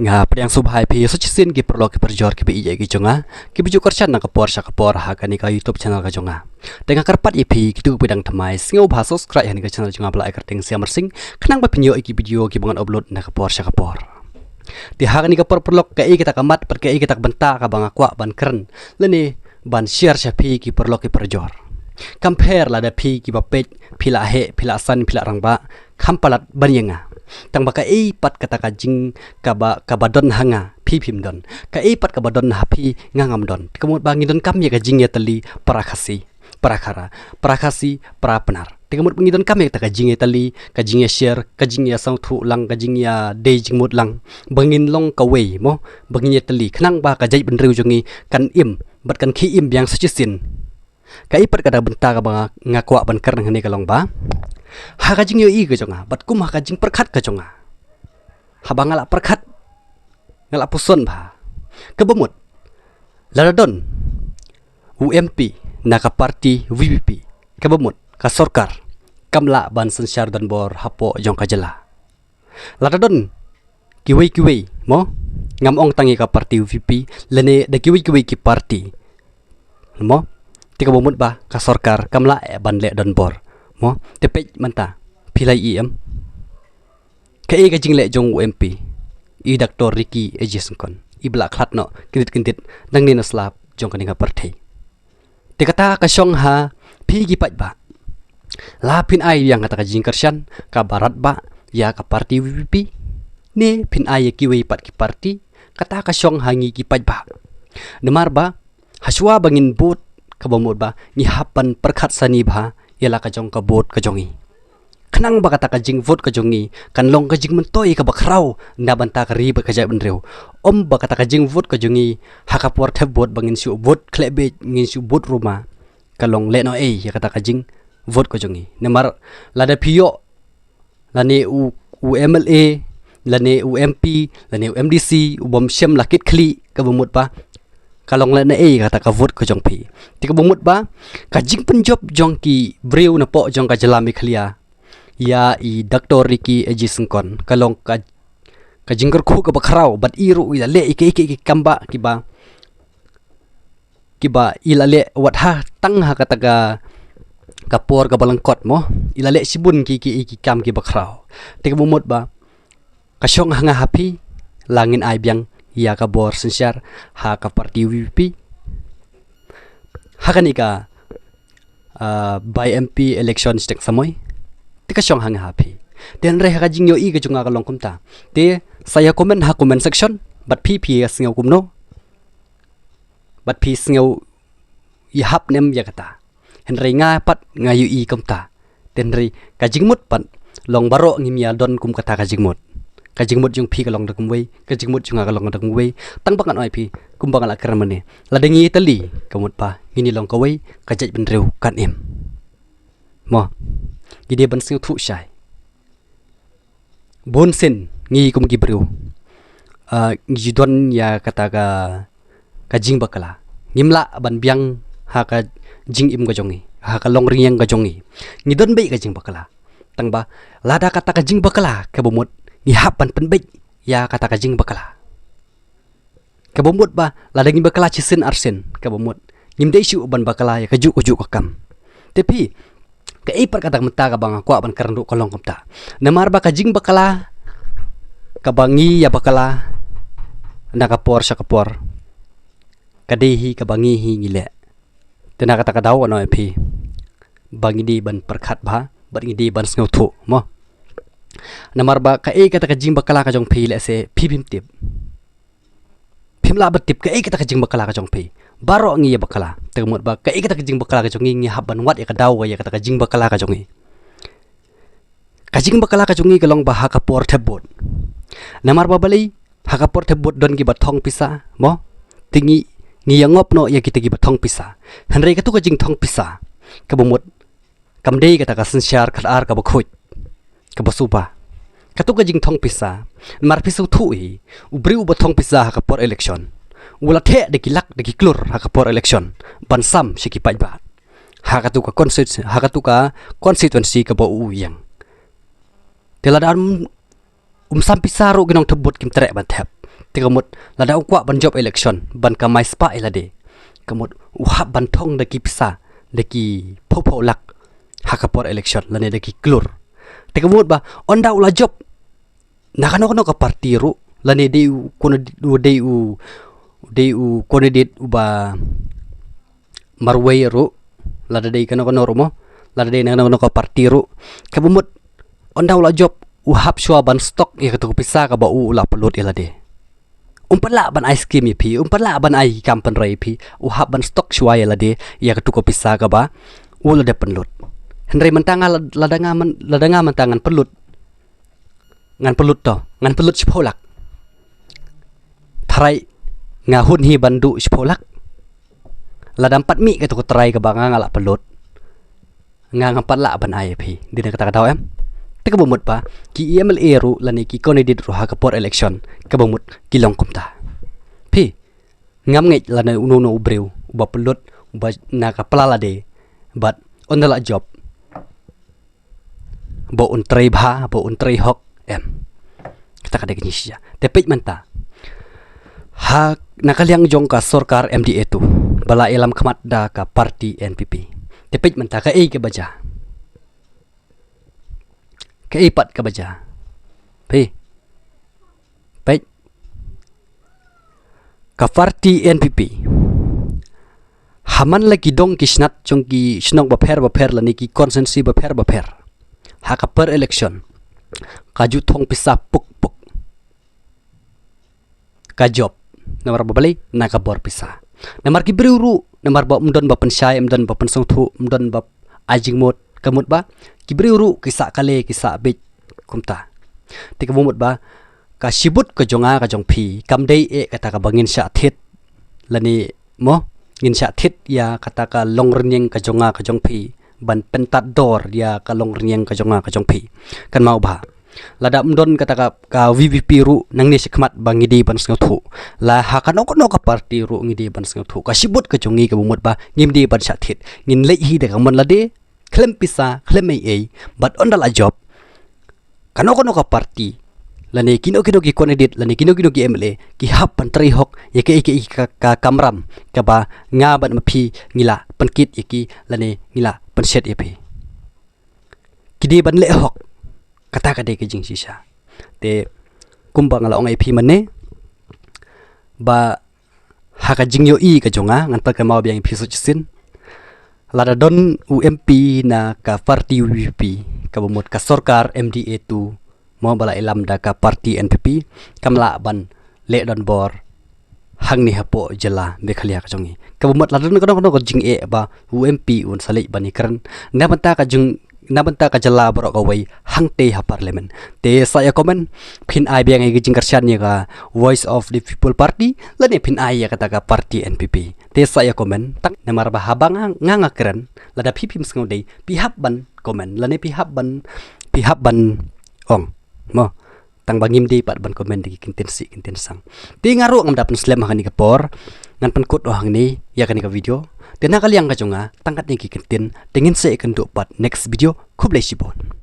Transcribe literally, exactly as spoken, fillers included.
Nga pdiang sngewbha ïa phi sa shisien ki paralok ki parajor kiba ïeit ki jong nga, kiba ju kyrshan na ka por sha ka por ha kane ka YouTube channel ka jong nga. Te nga kyrpad ïa phi kito kiba dang thymmai, sngewbha subscribe ha kane ka channel jong nga ba la ai kyrteng Siam Marsing, khnang ba phin ïoh ïa ki video kiba ngan upload na ka por sha ka por. Te ha kane ka por paralok, kaei kata ka mat bad kaei kata ka bynta kaba nga kwah ban kren lane ban share sha phi ki paralok ki parajor. Kam pher lada phi kiba peit, phi la heh, phi la san, phi la rangbah, kham palat ban ïa nga. Tang ba kaei pat kata ka jing kaba, kaba don ha nga, phi phim don. Kaei pat kaba don ha phi, nga ngam don. Te ka mut ba ngi donkam ïa ka jingïatylli para Khasi, para Khara, para Khasi, para Pnar. Te ka mut ba ngi donkam ïa kata ka jingïatylli, ka jingïashare, ka jingïasngewthuh lang, ka jingïadei jingmut lang. Ba ngin long kawei mo, ba ngin ïatylli. Khnang ba ka jaitbynriew jong ngi kan im bad kan khie im biang sa shisien. Kaei pat kata ka bynta kaba nga, nga kwah ban kren hangne ka long ba, ha ka jingïohi ka jong nga bad kum ha ka jingpyrkhat ka jong nga, haba nga la pyrkhat, nga la pyrshang bha. Kaba mut, lada don u M P na ka party V P P, kaba mut ka sorkar kam lah ban synshar donbor hapoh jong ka jylla. Lada don kiwei kiwei mo, ngam ong tang ïa ka party V P P, lane da kiwei kiwei ki party mo, te kaba mut ba ka sorkar kam lah ban leh donbor mo. Te peit mynta, phi la ïohi em, kaei ka jingleh jong u M P, i Doctor Ricky A J Syngkon, iba la khlad noh kyndit kyndit nangne na slap jong kane ka pyrthei. Te kata ka shong ha phi ki paidbah. La phin ai biang kata ka jingkyrshan kaba radbah ïa ka party V P P, ne phin ai ïa kiwei pat ki party, kata ka shong ha ngi ki paidbah. Namar ba hashwa ba ngin vote, kaba mut ba ngi hap ban pyrkhat sani bha ïa la ka jong ka vote ka jong ngi, khnang ba kata ka jingvote ka jong ngi kan long ka jingmyntoi kaba khraw na bynta ka ri bad ka jaitbynriew. Ym ba kata ka jingvote ka jong ngi ha ka por thep vote ba ngin shu vote khleh beit, ngin shu vote ruma, ka long lehnohei ïa kata ka jingvote ka jong ngi. Namar lada phi ïoh lane u, u M L A, lane u M P, lane u M D C, u bym shym la kit khlieh, kaba mut ba ka long lehnohei ïa kata ka vote ka jong phi. Te kaba mut ba ka jingpynjop jong ki briew napoh jong ka jylla Meghalaya ïa i Doctor Ricky A J Syngkon ka long ka, ka jingkyrkhu kaba khraw, bad i ruh i la leh ïa ki, ïa ki, ïa ki kam ba kiba, kiba i la leh wat ha tang ha kata ka, ka por kaba lyngkot mo, i la leh shibun ki, ki, ïa ki kam kiba khraw. Te kaba mut ba ka shong ha nga ha phi, la ngin ai biang ïa ka bor synshar ha ka party V P P ha kane ka, ah, by M P election shiteng samoi. Te ka shong ha nga ha phi. Te hynrei ha ka jingïohi ka jong nga ka long kumta. Te sa ïa comment ha comment section bad phi, phi ïa sngew kumno, bad phi sngew ïa hap ne em ïa kata. Hynrei nga pat nga ïohi kumta. Te hynrei ka jingmut pat long baroh ngim ïa don kum kata ka jingmut. Ka jingmut jong phi ka long da kumwei, ka jingmut jong nga ka long da kumwei. Tang ba ngan ong ïa phi kumba nga la kren mynne, lada ngi ïatylli, ka mut ba ngin ïa long kawei, ka jaitbynriew kan im mo. Ngi dei ban sngewthuh shai. Bun sien ngi kum ki briew, ah, ngi ju don ïa kata ka, ka jingbakla. Ngim lah ban biang ha ka jingim ka jong ngi, ha ka longrynïeng ka jong ngi. Ngi don beit ka jingbakla. Tang ba lada kata ka jingbakla kaba mut, ngi hap ban pynbeit ïa kata ka jingbakla. Kaba mut ba lada ngi bakla shisien arsien, kaba mut ngim dei shuh ban bakla ïa kajuh kajuh ka kam. Te phi, kaei pat kata ka mynta kaba nga kwah ban kren ruh ka long kumta. Namar ba ka jingbakla kaba ngi ïa bakla na ka por sha ka por, ka dei hi kaba ngi hi ngi leh. Te na kata ka daw ngan ong ïa phi ba ngi dei ban pyrkhat bha bad ngi dei ban sngewthuh mo. Namar ba kaei kata ka jingbakla ka jong phi, lehse phi phim tip, phim lah ban tip kaei kata ka jingbakla ka jong phi. Baroh ngi ïa bakla. Te ka mut ba kaei kata ka jingbakla ka jong ngi, ngi hap ban wad ïa ka daw ïa kata ka jingbakla ka jong ngi. Ka jingbakla ka jong ngi ka long ba ha ka por thep vote. Namar ba balei, ha ka por thep vote don kiba thong pisa mo. Te ngi, ngi ïa ngop noh ïa kita kiba thong pisa. Hynrei katu ka jingthong pisa, kaba mut, kam dei kata ka synshar khatar kaba khuid, kaba suba. Katu ka jingthong pisa, namar phi sngewthuh hi, u briew uba thong pisa ha ka por election, u la theh da ki lak da ki klur ha ka por election ban sam sha ki paidbah ha katu ka constitu-, ha katu ka constituency kaba u ïeng. Te lada um, um sam pisa ruh, ki nongthep vote kim treh ban thep. Te ka mut lada u kwah ban jop election ban kamai spah ïa lade, ka mut u hap ban thong da ki pisa, da ki phew phew lak ha ka por election lane da ki klur. Te ka mut ba ynda u la jop na kano kano ka party ruh, lane dei u kano dei u dei u candidate uba marwei ruh, lada dei kano kano ruh mo, lada dei na kano kano ka party ruh, kaba mut ynda u la jop u hap shuwa ban stock ïa katu ka pisa kaba u la pynlut ïa lade. Um pat lah ban ai skim ïa phi, um pat lah ban ai kam pynrei ïa phi, u hap ban stock shuwa ïa lade ïa katu ka pisa kaba u la dep pynlut. Hynrei mynta nga lad-, lada nga man, lada nga mynta ngan pynlut, ngan pynlut to, ngan pynlut shiphew lak. Tharai nga hun hi ban duh shiphew lak. Ladam pat mih katu ka trai kaba nga nga lah pynlut, nga ngam pat lah ban ai ïa phi. Dei na kata ka daw em? Te kaba mut ba ki M L A ruh lane ki candidate ruh ha ka por election kaba mut ki long kumta. Phi ngam ngeit lane uno uno u briew uba pynlut uba na ka pla lade bad ynda la jop ba un trei bha, ba un trei hok em. Kata ka dei ka jingshisha. Te peit mynta ha na ka liang jong ka sorkar M D A two ba la ïalam khmat da ka party N P P. Te peit mynta kaei kaba jia, kaei pat kaba jia. Phi peit ka party N P P ha man la ki dong ki snat jong ki shnong bapher bapher lane ki constituency bapher bapher ha ka per election ka ju thong pisa puk puk. Ka jop namar ba balei? Na ka bor pisa. Namar ki briew ruh, namar ba ym don ba pynshai, ym don ba pynsngewthuh, ym don ba ai jingmut, ka mut ba ki briew ruh ki sah kale, ki sah beit kumta. Te kaba mut ba ka shibut ka jong nga ka jong phi kam dei eh kata kaba ngin shah thied lane mo, ngin shah thied ïa kata ka longrynïeng ka jong nga ka jong phi ban pyntad dor ïa ka longrynïeng ka jong nga ka jong phi. Kan mau bha. Lada ym don kata ka, ka V P P ruh nangne shakhmat ba ngi dei ban sngewthuh. La ha kano kano ka party ruh ngi dei ban sngewthuh. Ka shibut ka jong ngi kaba mut ba ngim dei ban shah thied. Ngin leit hi da ka mon lade, khlem pisa, khlem ei ei, bad ynda la jop kano kano ka party lane kino kino ki candidate lane kino kino ki M L A ki hap ban trei hok ïa kaei kaei ka, ka kamram kaba nga bad ma phi ngi la pynkit ïa ki lane ngi la pynshet ïa phi. Ki dei ban leh hok. Kata ka dei ka jingshisha. Te kumba nga la ong ïa phi mynne ba ha ka jingïohi ka jong nga, ngan pynkynmaw biang ïa phi sa shisien. Lada don u M P na ka party V P P kaba mut ka sorkar M D A two mo ba la ïalam da ka party N P P, kam lah ban leh donbor hangne hapoh jylla Meghalaya ka jong ngi. Kaba mut lada don kano kano ka jingeh ba u M P un sa leit ban ïakren na bynta ka jing na bynta ka jylla baroh kawei hangtei ha parliament. Te sa ïa comment, phin ai biang ïa ka jingkyrshan ïa ka Voice of the People Party lane phin ai ïa kata ka party N P P. Te sa ïa comment tang, namar ba haba nga nga kren, lada phi phim sngewdei phi hap ban comment lane phi hap ban, phi hap ban ong mo. Tang ba ngim dei pat ban comment da ki kyntien sih kyntien sang. Te nga ruh ngam da pynslem ha kane ka por, ngan pynkut hangne ïa kane ka video. Te na ka liang ka jong nga tang katne ki kyntien, te ngin sa ïakynduh pat next video. Khublei shibun.